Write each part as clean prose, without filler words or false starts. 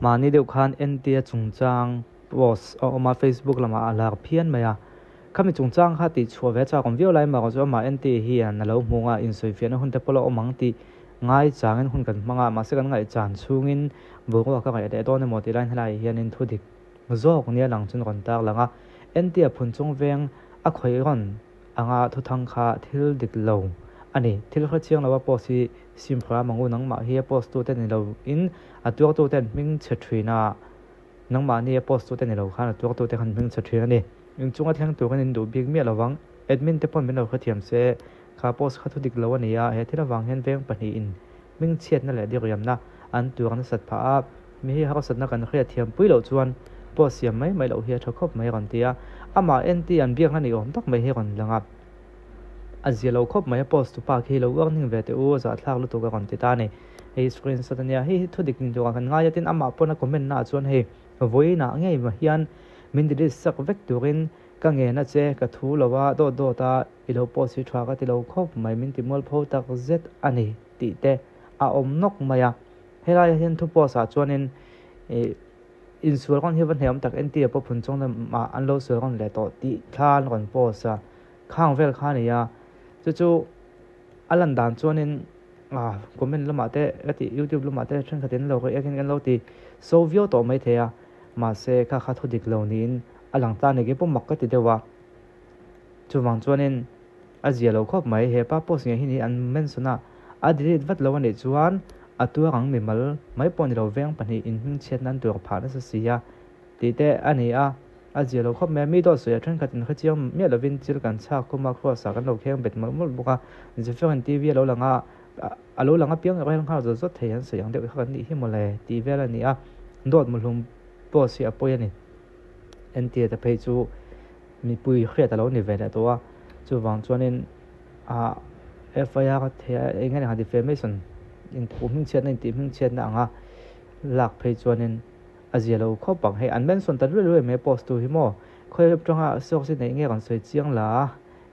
Mahni deuh khan entia chungchang post a awm a, Facebook lamah a lar phian mai a. Khami chungchang kha tih chhuah ve chak awm viau lai marawh chu amah entia hian a lo hmu nga, insawifiahna hun te pawh la awm ang tih ngaichangin hun kan hmang a, mahse kan ngaihchan chhungin boruak ka ngaih leh dawn emaw tih laiin helaiah hianin thu dik zawk nia lang chuan rawn tar lang a. Entia phun chung veng a khawih rawn anga thuthang kha thil dik lo a ni. Thil hre chiang lo a post hi sim hram ang u, nangmah hi a post tu te ni lo in a tuar tu ten hming chhe thin a, nangmah ni a post tu te ni lo khan a tuar tu te khan hming chhe thin a ni. Inchunga thleng tur in in duh bik miah lo vang, admin te pawn min lo hrethiam se, kha post kha thu dik lo a ni a, he thil avang hian veng pahnihin hming chhiatna leh diriamna an tuar nasat phah a, mi hi harsatna kan hriat thiam pui loh chuan post siam mai mai loh hi a tha khawp mai a rawn ti a, amah NT an biakna ni awm tak mai hi a rawn lang a, a zia lo khawp mai a post tu pa khi lo warning ve teh u a zahthlak lutuk a rawn ti ta a ni, hei screenshot a nia, hei hi thu dik ni tur ah kan ngai a tin amah pawn a comment na ah chuan hei vawiinah ngei mah hian min delete sak vek turin ka ngen a che ka thu lo a dawt dawt a I lo post hi tha ka ti lo khawp mai, min ti mualpho tak zet a ni tih te a awm nawk mai a. Helaiah hian thu post ah chuanin ih insual rawn hi va hneawm tak entir pawh phun chung lamah an lo sual rawn leh tawh tih thla an rawn post a, khang vel kha a ni a. Chu chu a lan dan chuanin ah comment lamah te ka tih youtube lamah te thenkhatin an lo react in an lo ti so viau tawh maithei a, mahse kha kha thu dik lo niin a lang ta a ni. Keipawh mak ka ti deuh a. Chuvang chuanin a zia lo khawp mai, he pa post ngei hi ni an mention a, a delete vat lo a nih chuan a tuar ang mimal mai pawh ni lo veng pahnih in hmingchhiat nan tur phah nasa si a tih te a ni a, a zia lo khawp mai a, mi dawt sawi a thenkhat in hrechiang miah lovin chil kan chhak khum a, cross ah kan lo kheng bet mawlh mawlh bawk a, Zephyrin TV a lo lang a, a lo lang apiang erawh hian nghal zawt zawt thei an sawi ang deuh kha kan nih hi mawle tih vel a ni a, dawt muhlum post hi a pawi a ni. Entir te phei chu mipui hriat a lo ni ve leh tawh a, chuvang chuanin ah FIR a thei a eng eng a defamation inthu hmingchhiatna intih hmingchhiatna anga lak phei chuanin a zia lo khawp ang hei an mention ta luai luai mai post tu hi maw khawi atanga source hi neih nge kan sawi chiang la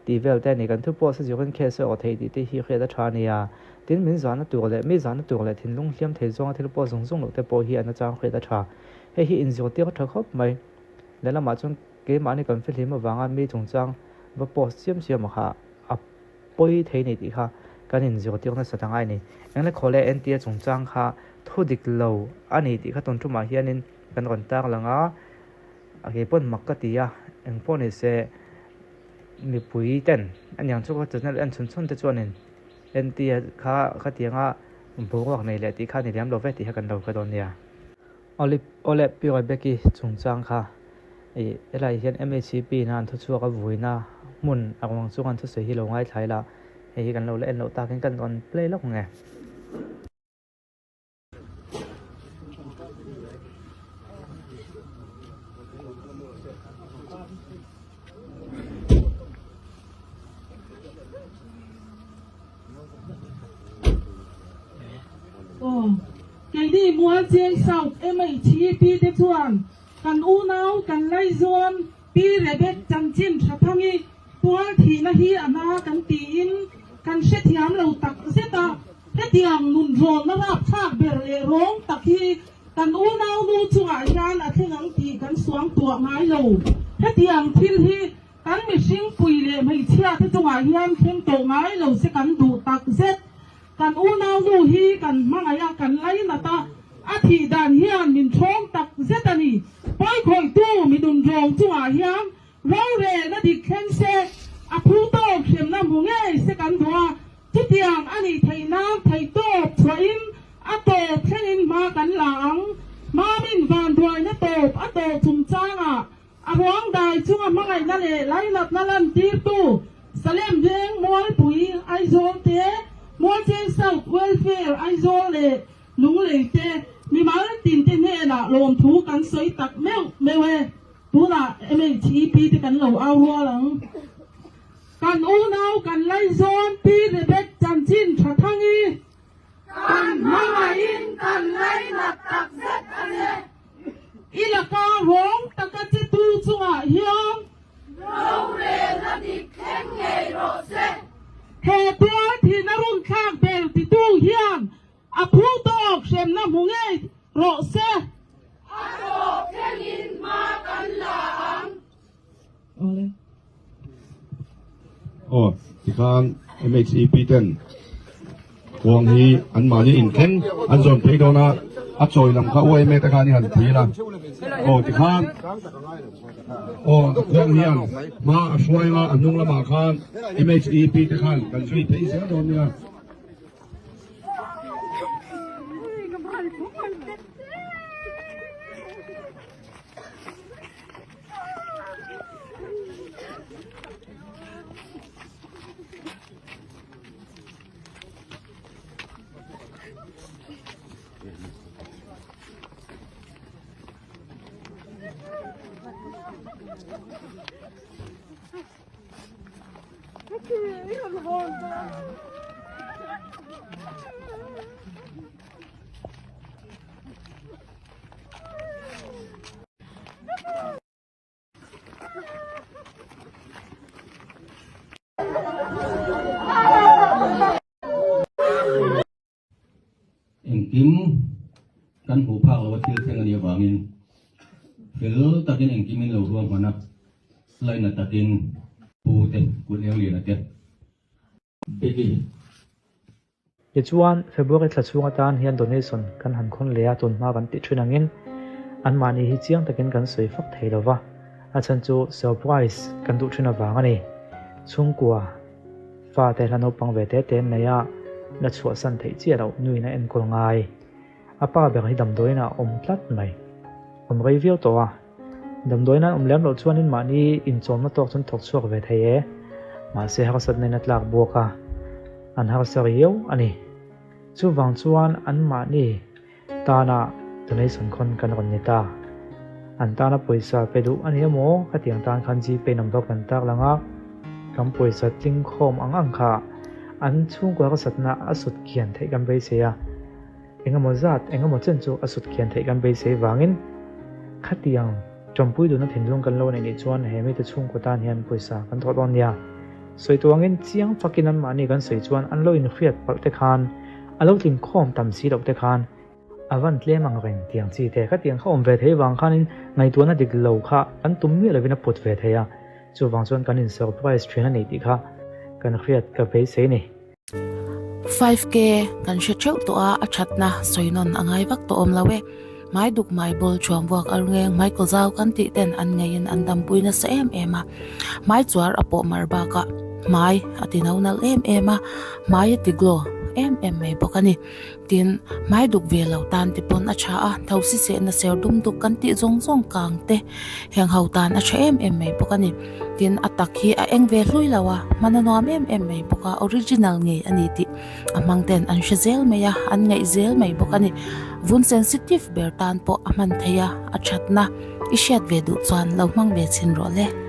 tih vel te a ni kan thu post a zirin case a awh theih tih te hi hriat a tha a nia tin min zahna tur leh mi zahna tur leh thinlung hliam thei zawnga thil pawh zung zung loh te pawh hi an achang hriat a tha hei hi inzirtir a tha khawp mai lehlamah chuan Keimahni kan fihlim avanga mi chungchang va post chiam chiam kha a pawi thei ni tih kha kan inzirtir nasa ta ngai a ni. Engle khawle NTA chungchang kha thu dik lo a ni tih kha tun tumah hianin kan rawn tar lang a, a kei pawn mak ka ti a, eng pawh ni se mipui ten aniang chu ka channel en chhun chhun te chuanin NTA kha khatianga boruak nei leh tih kha a ni liam lo ve tih kha kan lo hre dawn nia. Olive Awle Pi Rebecca chungchang kha ih helai hian MHCP ina an thuchhuak a vuina hmun a ruang chunga an thusawi hi lo ngaithla ila hei hi kan lo la en loh takin kan rawn play lawk nge. Aw, keini Mualcheng South MHEP te chuan kan unau kan laizawn Pi Rebek chanchin tha thangi tual thihna hi a na kan tiin kan hrethiam lo tak zet a, hetiang nunrawnna rapthlak ber leh rawng tak hi kan unau nu chungah hian a thleng ang tih kan suang tuah ngai lo. Hetiang thil hi Kan mihring pui leh hmeichhia te chungah hian thleng tawh ngai lo se kan duh tak zet. Kan unau nu hi kan hmangaih a, kan lainat a, a thih dan hian min thawng tak zet a ni. Pawikhawihtu mi dunrawng chungah hian rorelna dik thleng se, a phu tawk hremna hmu ngei se kan duh a, chutiang a nih theih nan theihtawp chhuahin a tawp thlengin hma kan la ang. Hmamin vanduaina tawp a tawh chungchangah A ruang dai chunga hmangaihna leh lainatna lantirtu Salem Veng Mualpui Aizawl te, Mualcheng South Welfare Aizawl leh Lunglei te mimal tinte hnenah lawmthu kan sawi tak meuh meuh e. Tunah MHEP te kan lo au rual ang. Kan unau kan laizawn Pi Rebek chanchin tha thangi. Kan hmangaihin kan lainat tak zet a ni. I laka rawng taka che tu chungah hian. Rorelna dik thleng ngei rawh se. He tual thihna runthlak ber titu hian a phu tawk hremna hmu ngei rawh se. Awle. Aw, tikhan MHEP ten kawng hi anmahni inthleng an zawn phei dawn a, a chawi lam kha UMA te khan i han thil a. Aw, tikhan aw kawng hian hma a hruai anga a hnung lamah khan MHEP te khan kan zui phei zel dawn nia. Engkim kan hmuh phak lo a thil thleng a nih avangin fel takin engkim in lo ruahman a, laina takin Pu te kut eng lian a te Betty. Tichuan, February thla chhung atan hian donation kan han khawn leh a, tun hma kan tih thin angin anmahni hi chiang takin kan sawi fak thei lo va, a chhan chu surprise kan duh thin avang a ni. Chhungkua fate hla naupang ve te te an nei a, la chhuahsan theih chiah loh nuin a enkawl ngai. A pa ber hi damdawiin ah a awm tlat mai. Awm rei viau tawh a, damdawiin an awm lem loh chuanin mahni inchawmna tawk chu an thawk chhuak ve thei e. Mahse harsatna in a tlak buak a, an harsa riau a ni. Chuvang chuan anmahni tana donation khawn kan rawn ni ta. An tana pawisa pe duh a ni emaw khatiang tan khan Gpay number kan tak lang a, kan pawisa tling khawm ang ang kha an chhungkua harsatna a sut kian theih kan beisei a. Engemaw zat, engemaw chen chu a sut khian theih kan beisei vangin khatiang tawmpui duhna thinlung kan lo neih nih chuan he mite chhungkaw tan hian pawisa kan thawh dawn nia. Sawi tu angin chiang fakin anmahni kan sawi chuan an lo inhriat palh te khan, a lo tling khawm tam si loh te khan, a van tlem ang reng tiang chi te khatiang kha awm ve thei vang khanin ngaihtuahna dik lo kha kan tum miah lovin a put ve thei a, chuvang chuan kan in surprise thin a ni tih kha kan hriat ka beisei ni. 5K kan hre theuh tawh a, a thatna sawi nawn a ngai vak tawh awm lo e. Hmai duk hmai bawl thuam vuak ar ngeng hmai kaw zau kan tih ten an ngeiin an dampui nasa em em a. Hmai chuar a pawh mar bakah hmai a ti no nalh em em a, hmai a ti glow em em mai bawk a ni. Tin, hmai duk ve lo tan te pawn a tha a, thosi sehna ser dum duk kan tih zawng zawng kang te heng ho tan a tha em em mai bawk a ni. Tin, a tak hi a eng ve hlui lo a, hman a nuam em em mai bawk a, original ngei a ni tih a hmang ten an hre zel mai a, an ngaih zel mai bawk a ni. Vun sensitive ber tan pawh a hman thei a, a thatna i hriat ve duh chuan lo hmang ve chhin rawh le.